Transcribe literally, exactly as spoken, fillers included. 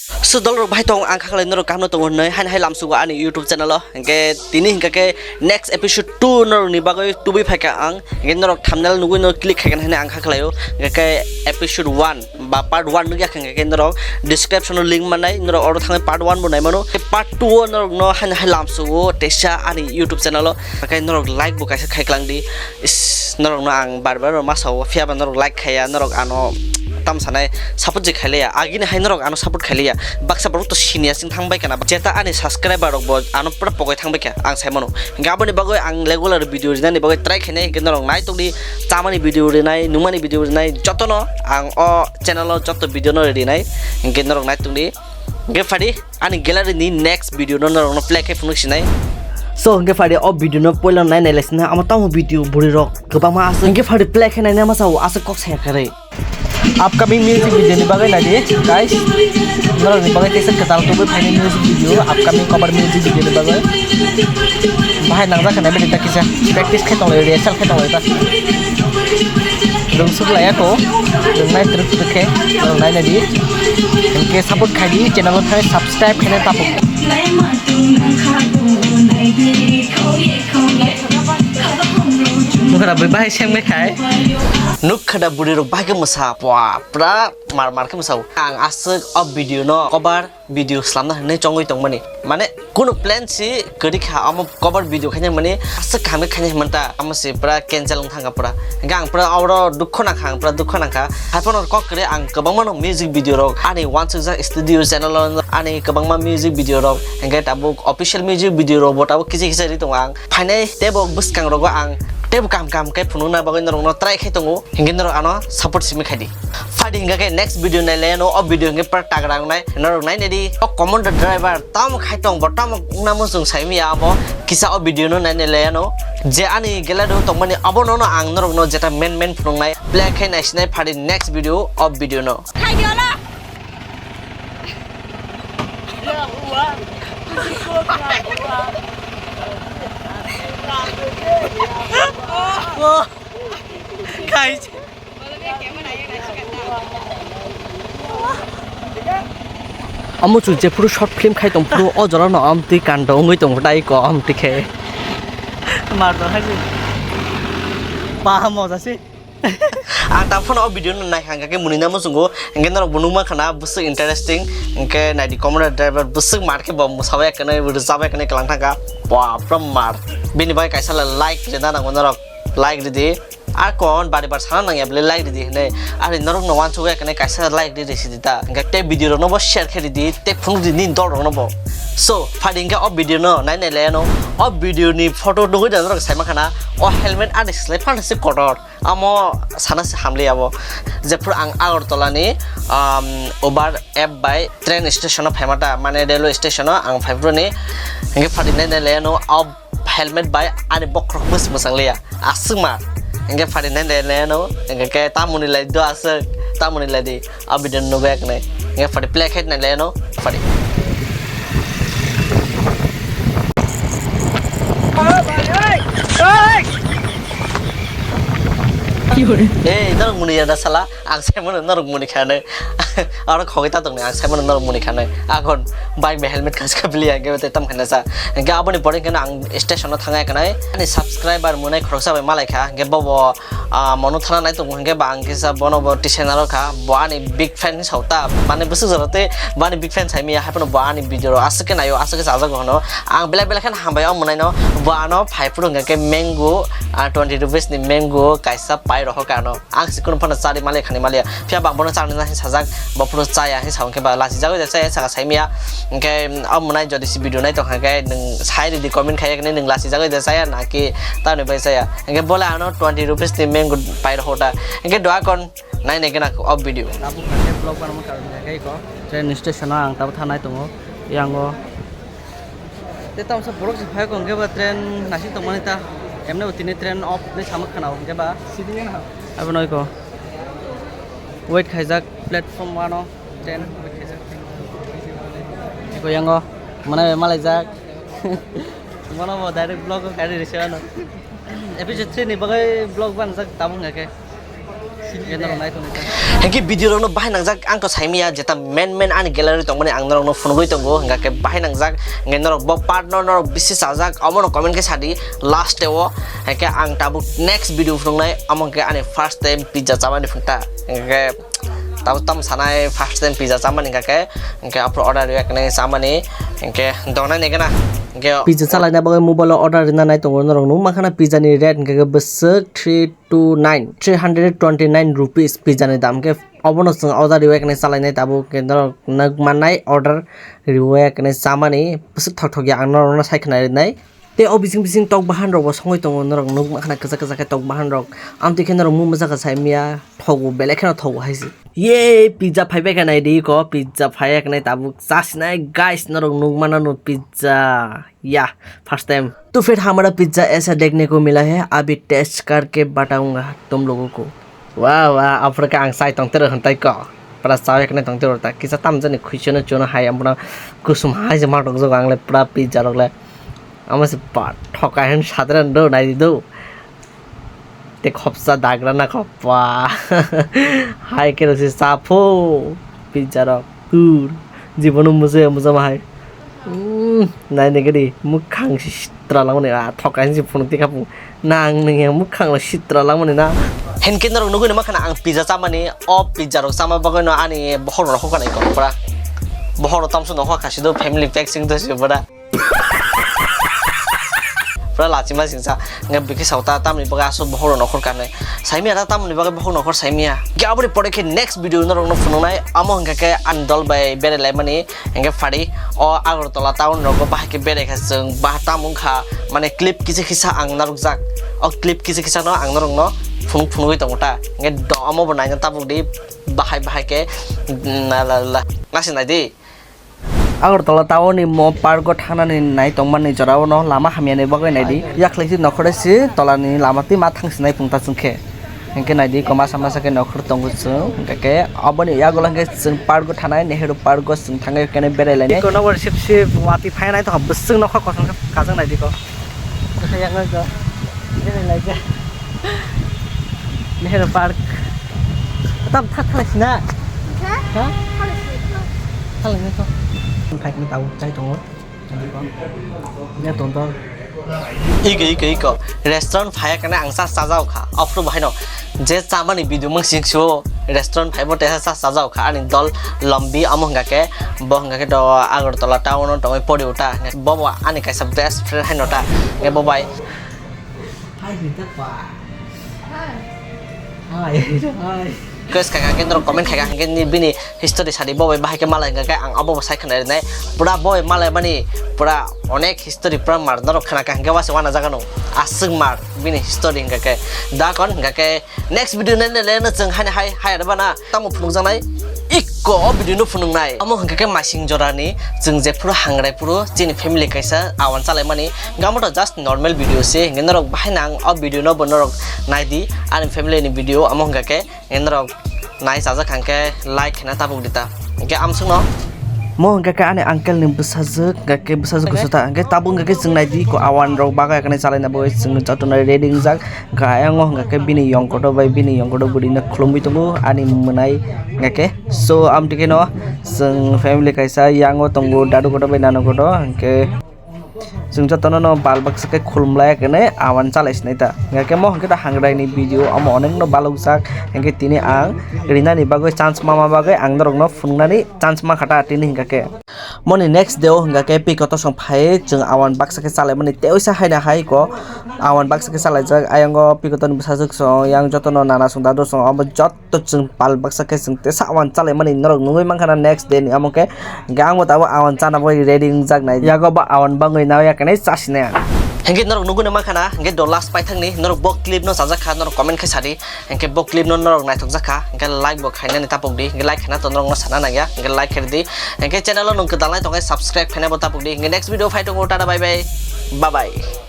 So dolrok bahai tong, ang kha khlai norok kaham no tongo hinwi, haino hai lamsugo ani YouTube channel o. Hinkhe tini hinkha khe next episode two norok ni bagwi tubui phaikha ang. Hinkhe norok thumbnail nugui no click khaikha hinwi ang kha khlaio. Hinkhe khe episode one ba part one nugya khe, hinkhe khe norok description o link mannai, norok oro thangwi part one bo naimano. Part two o norok no haino hai lamsugo teisa ani YouTube channel o. Hinkhe norok like bo kaisa khai klang di. Is, norok no ang bar bar ma sao, phiya ba norok like khaiya, norok ano tam sanai support je khailiya, agini hai norok ano support khailiya, baksa borok to siniya sing thang bai kana, jeta ani subscriber rok bo ano pura pogoi thang bai kha, ang sai mano. Hinkhe aboni bagwi ang regular video rinani bagwi try khainai, hinkhe norok nai tongdi, chamani video rinai, nungmani video rinai, jotono ang o channel o joto video no rinai, hinkhe norok nai tongdi. Hinkhe phadi, ani gallery ni next video no norok no play khe phunuk sinai. So, hinkhe phadi o video no poila nai nai lai sinai, amo tamo video buri rok kwbangma aswk. Hinkhe phadi play khe nai nai ma sao, aswk kok saya kare. Upcoming music video ni bagwi nai di, guys. Norok ni bagwi teisa kwtal tubui phaini music video, upcoming cover music video ni bagwi. Bahai nangjak khe nai bini ta kisa practice khe tong lai, rehearsal khe tong lai ta. Rwngsuk laiya ko, rwngnai twrwk twrwk khe, rwngnai nai di. Hinkhe support khai di, channel o thangwi subscribe khaina tapuk. Nukha da bui bahai sengbai khai. Nukha da buri rok bahai khe mwsa, pua, pura mar mar khe mwsa. Ang aswk o video no cover video slamna hinwi chongwi tongmani. Mane, kunu plan si kwrwi kha, omo cover video khaina mani aswk kaham khe khaina hinmanta, omo si pura cancel wng thangkha pura. Hinkhe ang pura oro dukho nangkha, ang pura dukho nangkha. Haiphano kok kwrwi ang kwbangma no music video rok, ani wansukjak studio channel o ani kwbangma music video rok, hinkhe tabuk official music video rok bo tabuk kisa kisa ri tongo ang. Phainai teibo bwskang rogo ang teibo kaham kaham khe phunukna bagwi norokno try khai tongo. Hinkhe norok ano support simi khai di. Phadi hinkha khe next video nai laiya no, o video hinkhe pura tagra wngnai, norok nai nai di. O commander driver tamo khai tong bo, tamo wngna muchung sai manya abo, kisa o video no nai nai laiya no. Je ani gallery o tongmani abo no, no ang norok no jeta main main phunuknai, play khai nai sinai phadi next video o video no. Khai di olo. Khai. Omo chwng jephuru short film khai tong phuru o jora no amtwi kando wngwi tong dai ko amtwi khe. Mar tong hai se. Ba moja se. Ang ta phano o video no nai hangka khe muni namo chwngo, hinkhe norok bo nukma khana bwswk interesting, hinkhe nai di commander driver bwswk mar khe bo mwsawi eknai rwjabai eknai kwlang thangkha. Ba pura mar. Bini bai kaisa like rwna nango norok, like rwdi. Ar kon bari bar sana nangya bole like ridi hinwi. Ari norok no uansukya kene kaisa like ridi sidi ta. Hinkhe tei video rok no bo share khe ridi, tei phunuk ridi nini dol rok no bo. So, phadi hinkhe o video no nai nai laiya no. O video ni photo nugui da norok sai mankha na. O helmet ani slai phano se kotor. Amo sana se hamli abo. Jephuru ang Agartala ni, um, Uber app bai train station o phaima ta, mane railway station o ang phai phuru ni. Hinkhe phadi nai nai laiya no. Helmet bai ani bokhorok bwswk mwchang liya, aswk ma. Hinkhe phadi nai nai nai no, hinkhe khe tamoni lai do aswk, tamoni lai di, a video no nugwi eknai. Hinkhe phadi play khai nai lai no, phadi. Ei, norok muni ya da sala. Ang sai mano norok muni kha hinwi. Aro khogwi ta tongni, ang sai mano norok muni kha hinwi. Akhon bike bai helmet kaska bili, ang khe tei tam khaina sa. Hinkhe aboni pore hinkhe ang station o thangna eknai. Ani subscriber mwnai khoroksa bai malai kha. Hinkhe bobo, ah, mono thana nai tongo hinkhe ba ang kisa bono bo tisana rw kha. Bo ani big fan ni sauta. Mane bwswk jora tei bo ani big fan sai manya, haiphano bo ani video rok aswk khe naio, aswk khe chajago hwno. Ang belai belai khe hambai o mwnai no. Bo ano phai phuru hinkhe mango, ah, twenty rupees ni mango kaisa pai rohor kha ano. Ang se kunu phano chari maliya khani maliya. Phiya bang bono charni na hin sajak, bo phuru chaya hin sa, hinkhe ba lachijagwi da chaya saka saimaya. Hinkhe, um, o mwnai jodi se video nai tongkha khe nwng sai ridi comment khaiya khe nwng lachijagwi da chaya na ki tamni bai chaya. Hinkhe bole ano twenty rupees ni mango pai rw hota. Hinkhe doa kon nai nai gana o video. Tabuk khe vlog banama karon khe ko train station o ang tabuk thanai tongo. Yango Tei tamsa borok se phai kong khe ba train naising tongmani ta. Emne bo tini train off hinwi samwk khna o hwnkhe ba. Abono iko wait khaijak platform one o train wait khaijak. Iko yango mwnai bai malaijak. Bono bo direct vlog o kari rwse ano. Episode three ni bagwi vlog banjak tabuk hwnkhe. Khe norok nai tongwi kha. Hingke video rokno bahai nangjak ang to saimaya, jeta main main ani gallery tongmani ang norokno phunugwi tongo, hingkha khe bahai nangjak, hingke norok bo part no norok bisi chajak, omono comment khe sadi last o, hingke ang tabuk next video phunuknai, omo hingke ani first time pizza chamani phunukta, hingke tabuk tamo sanai first time pizza chamani hingkha khe, hingke aphuru order rwya khe nai chamani, hingke dongnai nai gana, hingke pizza chalaina bagwi mobile o order rwna nai tongo norok nukmankha na pizza ni rate hingkha khe bwswk three two nine, three hundred twenty nine rupees pizza ni dam khe obono chwng order riwai khe nai chalainai tabuk khe norok nukmannai order riwai khe nai chamani bwswk thok thok ya ang norokno sai khwna rinai. Tei o bising bising tok bahan rok bo songwi tongo norok nukmankha na kwchak kwchak khe tok bahan rok amtwi khe norok mumsa khe saimaya thogo belai kheno thogo hai se. Ye pizza phaibai khe nai di ko pizza phaiya khe nai tabuk chasinai guys norok nukmano no pizza. Ya, first time. तो फिर हमारा पिज़्ज़ा ऐसा देखने को मिला है, अभी टेस्ट करके बताऊंगा तुम लोगों को। Wah, wah, aphuru khe ang chai tongtero hwntai ko. Pura chai ekne tongtero ta. Kisa tamjani khuisono chuno hai, amphano kusum hai se ma tongjago ang le pura pizza rok le. Amo se ba thokai hwn sadre do nai di do. Te khopsa dagra na khoppa. Hai khe rwse chapho pizza rok. Tur. Jibono mujhe mujhe ma hai. Hmm, nai nai gadi mukhang si sitra langmani a thokai si phunuk tikha phung. Nang nang ya mukhang la sitra langmani na. Henkhe norok nugui numa khana ang pizza chamani o pizza rok chama bagwi no ani bohor rok hokha nai kok pura. Bohor rok tamso no hokha si do family pack sing do si pura. Pura lachima singsa, hingke bikhe sao ta tamni bagwi aswk bohoro nokhor kanwi. Saimya ta tamni bagwi bohoro nokhor saimya. Hingke aboni pore khe next video norokno phunuknai, amo hingka khe ani dol bai berai laimani, hingke phari o Agartala town rogo bahai khe berai kha chwng, bah tamo wngkha, mane clip kisa kisa ang narwkjak. O clip kisa kisa no ang norokno phunuk phunugwi tongo ta. Hingke do omo bo naina tabuk di, bahai bahai khe, mm, la, la, la. Nasi nai di. Agartala town ni mo park o thangnani nai tongmani jora o no lama hamya ni bagwi nai di. Yakhli si nokhor si tola ni lama twi ma thang sinai phung ta chwng khe. Hingke nai di ko masa masa khe nokhor tongo chwng. Hingke khe aboni yagulo hingke chwng park o thanai Nehru park o chwng thangwi kene berai lainai. Iko nogo sip sip watwi phai nai tongkha bwswk nokha kosom khe kajak nai di ko. Khe yang nai ko. Berai lai khe. Nehru Park. Tam tha thalai sina. Ha? Ha? Thalai sina. Thalai sina to. Khai kini tau chai tongo. Ya ton to. Iko, iko, iko. Restaurant phaya kana ang sa sajao kha. Afro bahai no. Je chamani video mang sing so. Restaurant phai bo tesa sa sajao kha. Ani dol lombi amo hingka ke. Bo hingka ke do Agartala town o tongoi pori uta. Bo bo ani kaisa best friend hai no ta. Nge bo bai. Hai, hai, hai. Guys, kaka, hingke norok comment khaika, hingke ni bini history sadi bo bai bahai khe malai hingka khe ang abo bo sai khna rinai. Pura bo bai malai mani, pura onek history pura mar norok khna kha hingke wase wana jaga no. Aswk mar bini history hingka khe. Da kon hingka khe next video nai nai le no chwng hai hai hai bana. Tamo phunukjaknai, ikko o video no phunuknai. Omo hwnkha khe masing jorani chwng jephuru hangrai phuru chini family kaisa awan chalaimani. Gamo to just normal video se, hwnkhe norok bahai nang o video no bo norok naidi, ani family ni video omo hwnkha khe norok nai chajak hwnkhe like khena tabuk dita. Hwnkhe amsukno. Mo hwnkha khe ani uncle ni bwsajwk, hwnkha khe bwsajwk kusu ta, hwnkhe tabuk hwnkha khe chwng naidi ko awan rok bagai khe chalaina bagwi chwng jotono ready wngjak. Kha ayang o hwnkha khe bini yong kotor bai bini yong kotor bwrwi no khulumwi tongo ani mwnai hwnkha khe. So, amtwi kheno chwng family kaisa yang o tongo, dadu kotor bai nanu kotor, hwnkhe chwng jotono no bal baksa khe khulum lai khe ne awan chalai sinai ta. Hwnkha khe mo hwnkhe da hangrai ni video omo onek no balokjak, hwnkhe tini ang rinani bagwi chance ma ma bagwi ang norok no phunuknani chance ma kha ta tini hwnkha khe. Moni next day o hwnkha khe piko tosong phai chwng awan baksa khe chalaimani teisa haina hai ko awan baksa khe chalaijak ayang o piko toni bwsajwk song yang jotono nana song dadu song abo jotto chwng pal baksa khe chwng teisa awan chalaimani norok nugwi mankha na next day ni amo khe hwnkhe ang bo tabuk awan chana bagwi ready wngjak nai yago bo awan bangwi nai yakhe nai chasine ang. Hwnkhe norok nugwi mankha na hwnkhe do last paithak ni norok bo clip no chajak kha norok comment khe sadi. Hwnkhe bo clip no norok naithok jak kha, hwnkhe like bo khainani tapok di, hwnkhe like khaina to norok no sana nangya, hwnkhe like khe di, hwnkhe channel o nwng kwdal nai tongkhe subscribe khaina bo tapok di, hwnkhe next video phai tongo, tata bye bye, bye bye.